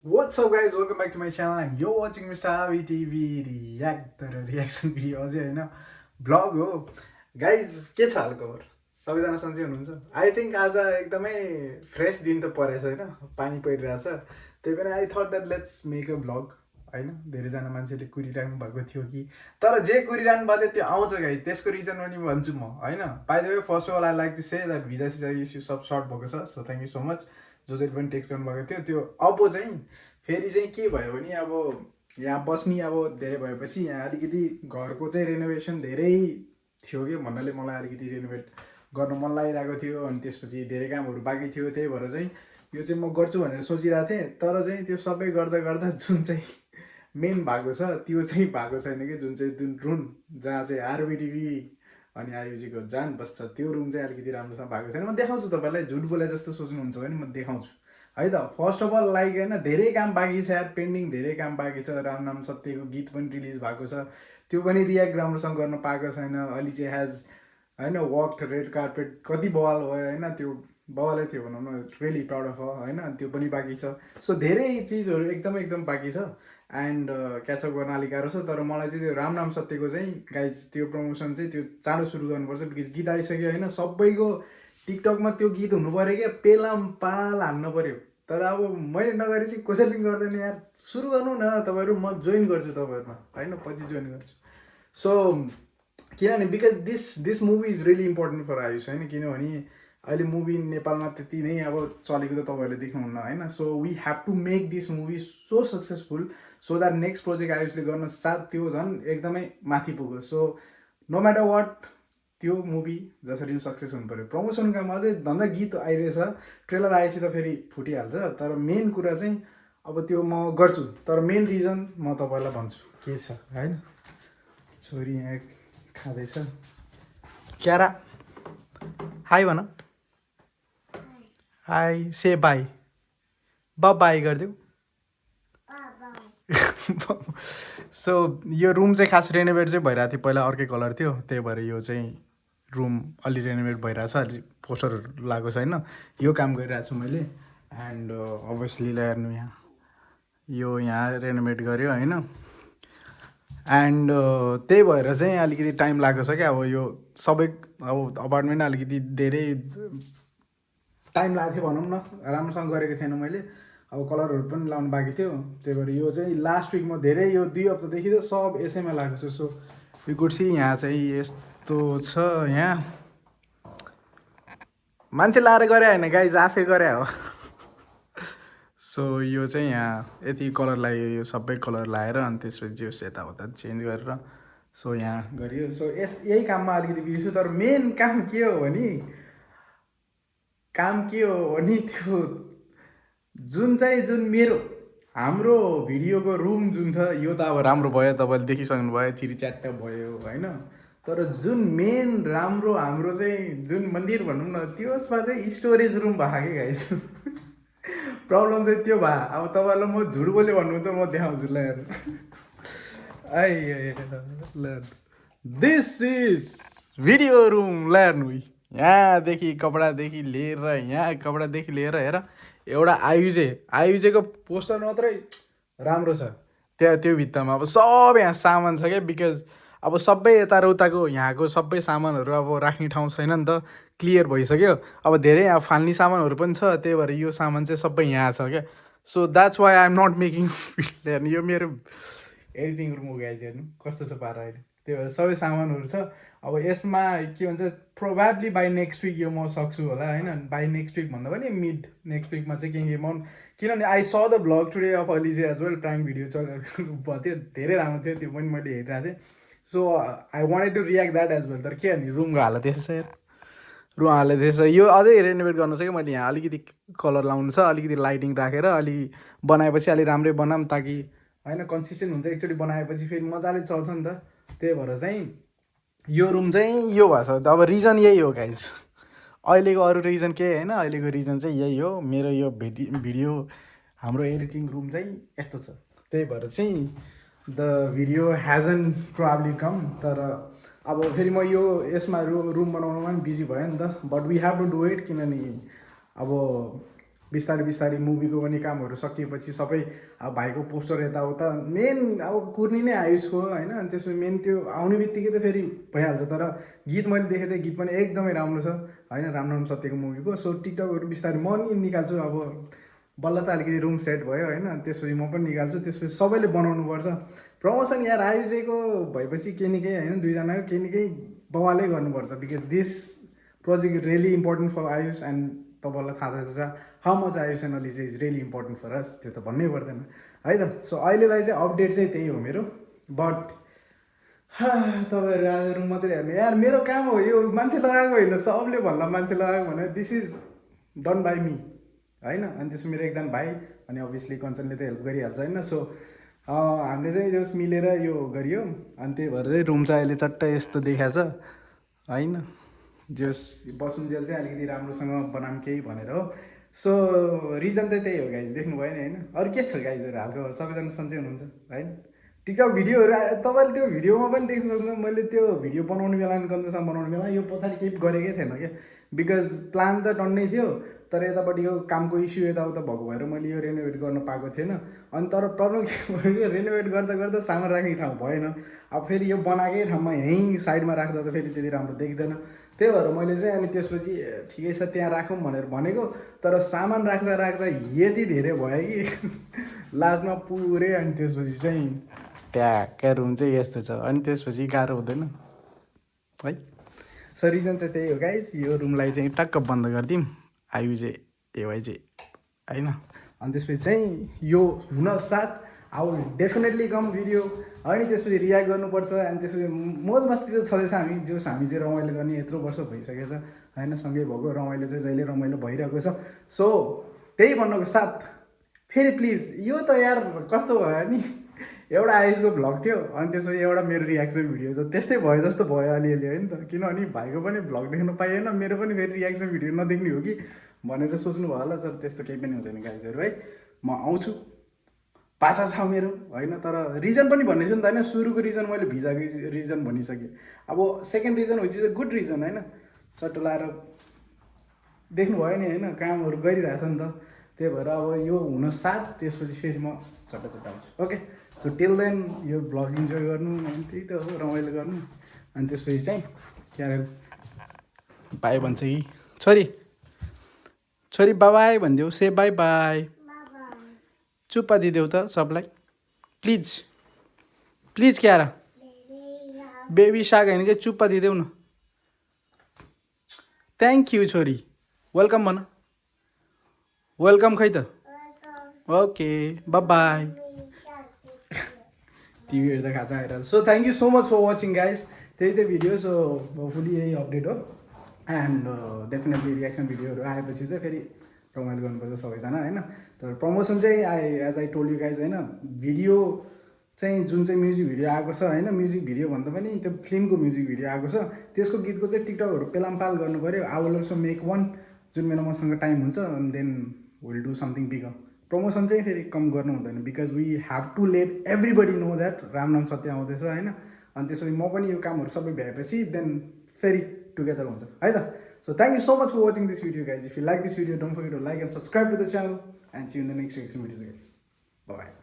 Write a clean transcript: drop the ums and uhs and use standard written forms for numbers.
What's up guys, welcome back to my channel and you're watching Mr. Avi TV react reaction video अझै होइन vlog हो guys के छ हालखबर सबैजना सन्चै हुनुहुन्छ आई थिङ्क आज एकदमै फ्रेस दिन त परेछ होइन पानी परिरहेछ त्यही पनि I thought that let's make a vlog होइन धेरैजना मान्छेले कुरिरहनु भएको थियो कि तर जे कुरिरहनु भएको थियो त्यो आउँछ गाइज त्यसको रिजन पनि भन्छु म होइन by the way first of all I like to say that visa सिजा इस्यु सब सर्ट भएको छ so thank you so much जसले पनि टेक्स्ट गर्नुभएको थियो त्यो अब चाहिँ फेरि चाहिँ के भयो भने अब यहाँ बस्ने अब धेरै भएपछि यहाँ अलिकति घरको चाहिँ रेनोभेसन धेरै थियो कि भन्नाले मलाई अलिकति रेनोभेट गर्न मन लागिरहेको थियो अनि त्यसपछि धेरै कामहरू बाँकी थियो त्यही भएर चाहिँ यो चाहिँ म गर्छु भनेर सोचिरहेको थिएँ तर चाहिँ त्यो सबै गर्दा गर्दा जुन चाहिँ मेन भएको छ त्यो चाहिँ भएको छैन कि जुन रुम जहाँ चाहिँ आरबिडिबी अनि आयुजीको जान बस्छ त्यो रुम चाहिँ अलिकति राम्रोसँग भएको छैन म देखाउँछु तपाईँलाई झुट बोले जस्तो सोच्नुहुन्छ भने म देखाउँछु है त फर्स्ट अफ अल लाइक होइन धेरै काम बाँकी छ यार पेन्डिङ धेरै काम बाँकी छ राम नाम सत्यको गीत पनि रिलिज भएको छ त्यो पनि रियाक्ट राम्रोसँग गर्न पाएको छैन अलि चाहिँ हेज होइन वक रेड कार्पेट कति बवाल भयो होइन त्यो बवालै थियो भनौँ न रियली प्राउड अफ होइन त्यो पनि बाँकी छ सो धेरै चिजहरू एकदम बाँकी छ एन्ड क्याचअप गर्न अलिक गाह्रो छ तर मलाई चाहिँ त्यो राम नाम सत्यको चाहिँ गाइज त्यो प्रमोसन चाहिँ त्यो चाँडो सुरु गर्नुपर्छ बिकज गीत आइसक्यो होइन सबैको टिकटकमा त्यो गीत हुनु पऱ्यो क्या पेलाम पाल हान्नु पऱ्यो तर अब मैले नगरेपछि कसैले पनि गर्दैन यार सुरु गर्नु न तपाईँहरू म जोइन गर्छु तपाईँहरूमा होइन पछि जोइन गर्छु सो किनभने because this movie is really important for Ayush होइन किनभने अहिले मुभी नेपालमा त्यति नै अब चलेको त तपाईँहरूले देख्नुहुन्न होइन so we have to make this movie so successful so that next project आयुषले गर्न साथ त्यो झन् एकदमै माथि पुग्यो सो नो म्याटर वाट त्यो मुभी जसरी सक्सेस हुनु पऱ्यो प्रमोसन काममा अझै धन्दा गीत आइरहेछ ट्रेलर आएपछि त फेरि फुटिहाल्छ तर मेन कुरा चाहिँ अब त्यो म गर्छु तर मेन रिजन म तपाईँलाई भन्छु के छ होइन छोरी यहाँ खाँदैछ क्यारा हाई भन हाई से बाई बाई गरिदेऊ सो यो रुम चाहिँ खास रेनोभेट चाहिँ भइरहेको थियो पहिला अर्कै कलर थियो त्यही भएर यो चाहिँ रुम अलि रेनोभेट भइरहेछ अलि पोस्टरहरू लगाएको छैन यो काम गरिरहेको छु मैले एन्ड अभियसली हेर्नु यहाँ रेनोभेट गऱ्यो होइन एन्ड त्यही भएर चाहिँ अलिकति टाइम लागेको छ क्या अब यो सबै अब अपार्टमेन्ट अलिकति धेरै टाइम लागेको थियो भनौँ न राम्रोसँग गरेको थिएन मैले अब कलरहरू पनि लाउनु बाँकी थियो त्यही भएर यो चाहिँ लास्ट विकमा धेरै यो 2 हप्तादेखि त सब यसैमा लागेको छ सो यो कुर्सी यहाँ चाहिँ यस्तो छ यहाँ मान्छे लाएर गरे होइन गाइज आफै गरे हो सो यो चाहिँ यहाँ यति कलर लगायो यो सबै कलर लगाएर अनि त्यसपछि यो यताउता चेन्ज गरेर सो यहाँ गरियो सो यही काममा अलिकति बिर्छु तर मेन काम के हो भने त्यो जुन मेरो हाम्रो भिडियोको रुम जुन छ यो त अब राम्रो भयो तपाईँले देखिसक्नु भयो चिरीच्याट्ट भयो होइन तर जुन मेन राम्रो हाम्रो चाहिँ जुन मन्दिर भनौँ न त्यसमा चाहिँ स्टोरेज रुम भएको कि गाइस प्रब्लम चाहिँ त्यो भयो अब तपाईँलाई म झुट बोले भन्नुहुन्छ म देखाउँछु ल ल दिस इज भिडियो रुम ल हेर्नु यहाँदेखि कपडादेखि लिएर हेर एउटा आयुजेको पोस्टर मात्रै राम्रो छ त्यहाँ त्यो भित्तामा अब सब यहाँ सामान छ क्या बिकज अब सबै यता र उताको यहाँको सबै सामानहरू अब राख्ने ठाउँ छैन नि त क्लियर भइसक्यो अब धेरै यहाँ फाल्ने सामानहरू पनि छ त्यही भएर यो सामान चाहिँ सबै यहाँ छ क्या so that's why I am not making हेर्नु यो मेरो एडिटिङ रुम हो गाइज हेर्नु कस्तो छ पारा अहिले त्यही भएर सबै सामानहरू छ अब यसमा के भन्छ प्रोभाब्ली बाई नेक्स्ट विक यो म सक्छु होला होइन बाई नेक्स्ट विक भन्दा पनि मिड नेक्स्ट विकमा चाहिँ के म किनभने I saw the vlog today of Alizeh as well prime video चलेको थियो धेरै राम्रो थियो त्यो पनि मैले हेरिरहेको थिएँ so I wanted to react that as well तर के भने रुमको हालत यस्तो रुम हालत यस्तो यो अझै रेनोभेट गर्नु छ कि मैले यहाँ अलिकति कलर लाउनु छ अलिकति लाइटिङ राखेर अलि बनाएपछि अलि राम्रै बनाऊँ ताकि होइन कन्सिस्टेन्ट हुन्छ एकचोटि बनाएपछि फेरि मजाले चल्छ नि त त्यही भएर चाहिँ यो रुम चाहिँ यो भएको छ अब रिजन यही हो गाइज अहिलेको अरू रिजन केही होइन अहिलेको रिजन चाहिँ यही हो मेरो यो भिडियो हाम्रो एडिटिङ रुम चाहिँ यस्तो छ त्यही भएर चाहिँ द भिडियो हेजन प्रोबाब्ली कम तर अब फेरि म यो यसमा रुम बनाउनुमा पनि बिजी भयो नि त but we have to do it किनभने अब बिस्तारै बिस्तारै मुभीको पनि कामहरू सकिएपछि सबै अब भाइको पोस्टर यताउता मेन अब कुर्नी नै आयुषको होइन। अनि त्यसपछि मेन त्यो आउने बित्तिकै त फेरि भइहाल्छ। तर गीत मैले देखेँ थिएँ, गीत पनि एकदमै राम्रो छ होइन, राम नाम सत्यको मुभीको। सो टिकटकहरू बिस्तारै म नि निकाल्छु, अब बल्ल त अलिकति रुम सेट भयो होइन। त्यसपछि म पनि निकाल्छु, त्यसपछि सबैले बनाउनुपर्छ प्रमोसन यार। आयुषको भएपछि केही न केही होइन, दुईजनाको केही न केही बवालै गर्नुपर्छ, because this project really important for Ayush. And तपाईँलाई थाहा छ how much Ayush and Ali चाहिँ is really important for us, त्यो त भन्नै पर्दैन है त। सो अहिलेलाई चाहिँ अपडेट चाहिँ त्यही हो मेरो। बट तपाईँहरू आज रुम मात्रै हेर्नु यार, मेरो काम हो यो, मान्छे लगाएको होइन, सबले भन्ला मान्छे लगाएको भने this is done by me होइन। अनि त्यसमा मेरो एकजना भाइ अनि अभियसली कञ्चनले त हेल्प गरिहाल्छ होइन। सो हामीले चाहिँ जस मिलेर यो गरियो। अनि त्यही भएर चाहिँ रुम चाहिँ अहिले चट्ट यस्तो देखाएको छ होइन। जस बसुन्जेल चाहिँ अलिकति राम्रोसँग बनाऊँ केही भनेर हो। सो रिजन चाहिँ त्यही हो गाइज, देख्नुभयो नि होइन। अरू के छ गाइजहरू, हालको सबैजना सन्चै हुनुहुन्छ होइन। टिकटक भिडियोहरू तपाईँले त्यो भिडियोमा पनि देख्न सक्नुहुन्छ, मैले त्यो भिडियो बनाउने बेला अनि कन्टेन्ट बनाउने बेला यो पछाडि केही गरेकै थिएन क्या, बिकज प्लान त टन्नै थियो। तर यतापट्टि यो कामको इस्यु यताउता भएको भएर मैले यो रेनोभेट गर्न पाएको थिएन। अनि तर प्रब्लम के भयो, रेनोभेट गर्दा गर्दा सामान राख्ने ठाउँ भएन। अब फेरि यो बनाएकै ठाउँमा यहीँ साइडमा राख्दा त फेरि त्यति राम्रो देख्दैन। त्यही भएर मैले चाहिँ अनि त्यसपछि ठिकै छ त्यहाँ राखौँ भनेर भनेको। तर सामान राख्दा राख्दा यति धेरै भयो कि लास्टमा पुरै। अनि त्यसपछि चाहिँ ट्याक्कै रुम चाहिँ यस्तो छ, अनि त्यसपछि गाह्रो हुँदैन है। सो रिजन त त्यही हो गाइज, यो रुमलाई चाहिँ टक्क बन्द गरिदिउँ आयु चाहिँ एवाइ चाहिँ होइन। अनि त्यसपछि चाहिँ यो हुन साथ I will definitely come video. अनि त्यसपछि रियाक्ट गर्नुपर्छ। अनि त्यसपछि मोज मस्ती चाहिँ छँदैछ हामी, जोस् हामी चाहिँ रमाइलो गर्ने यत्रो वर्ष भइसकेको छ होइन, सँगै भएको रमाइलो चाहिँ जहिले रमाइलो भइरहेको छ। सो त्यही भन्नुको साथ फेरि प्लिज यो त यार कस्तो भयो नि, एउटा आयुषको भ्लग थियो अनि त्यसपछि एउटा मेरो रियाक्सन भिडियो छ, त्यस्तै भयो जस्तो भयो अलिअलि होइन त। किनभने भाइको पनि भ्लग देख्न पाइएन, मेरो पनि फेरि रियाक्सन भिडियो नदेख्ने हो कि भनेर सोच्नु भयो होला। तर त्यस्तो केही पनि हुँदैन गाइजहरू है। म आउँछु, पाछा छ मेरो होइन। तर रिजन पनि भन्नेछु नि त होइन, सुरुको रिजन मैले भिजाको रिजन भनिसकेँ। अब second reason which is a good reason होइन, चट्ट लाएर देख्नुभयो नि होइन, कामहरू गरिरहेछ नि त। त्यही भएर अब यो हुन साथ त्यसपछि फेरि म चट्ट आउँछु। ओके, सो टिल देन यो भ्लग इन्जोय गर्नु, अनि त्यही त हो रमाइलो गर्नु। अनि त्यसपछि चाहिँ क्यारे बाई भन्छ कि छोरी, छोरी बाई भनिदेऊ, से बाई बाई। चुप्पा दिदेऊ त सबलाई प्लिज प्लिज। क्यारा बेबी साग होइन कि, चुप्पा दिदेऊ न। थ्याङ्क यू छोरी, वेलकम भन, वेलकम खै त। Okay bye bye. टिभी हेर्दा खाजा आइरहेको। So thank you so much for watching guys, त्यही त भिडियो। सो होपफुली यही अपडेट हो। एन्ड डेफिनेटली रियाक्सन भिडियोहरू आएपछि चाहिँ फेरि रमाइलो गर्नुपर्छ सबैजना होइन। तर प्रमोसन चाहिँ as I told you guys होइन, भिडियो चाहिँ जुन चाहिँ म्युजिक भिडियो आएको छ होइन, म्युजिक भिडियो भन्दा पनि त्यो फिल्मको म्युजिक भिडियो आएको छ, त्यसको गीतको चाहिँ टिकटकहरू पेलामपाल गर्नु पऱ्यो। I will also make one जुन मेरो मसँग टाइम हुन्छ, अनि then will do something bigger. Promotion चाहिँ फेरि कम गर्नु हुँदैन, because we have to let everybody know that Ramnam Satya आउँदैछ होइन। अनि त्यसपछि म पनि यो कामहरू सबै भ्याएपछि देन फेरि टुगेदर हुन्छ है त। So thank you so much for watching this video guys. If you like this video, don't forget to like and subscribe to the channel, and see you in the next reaction videos guys. Bye bye.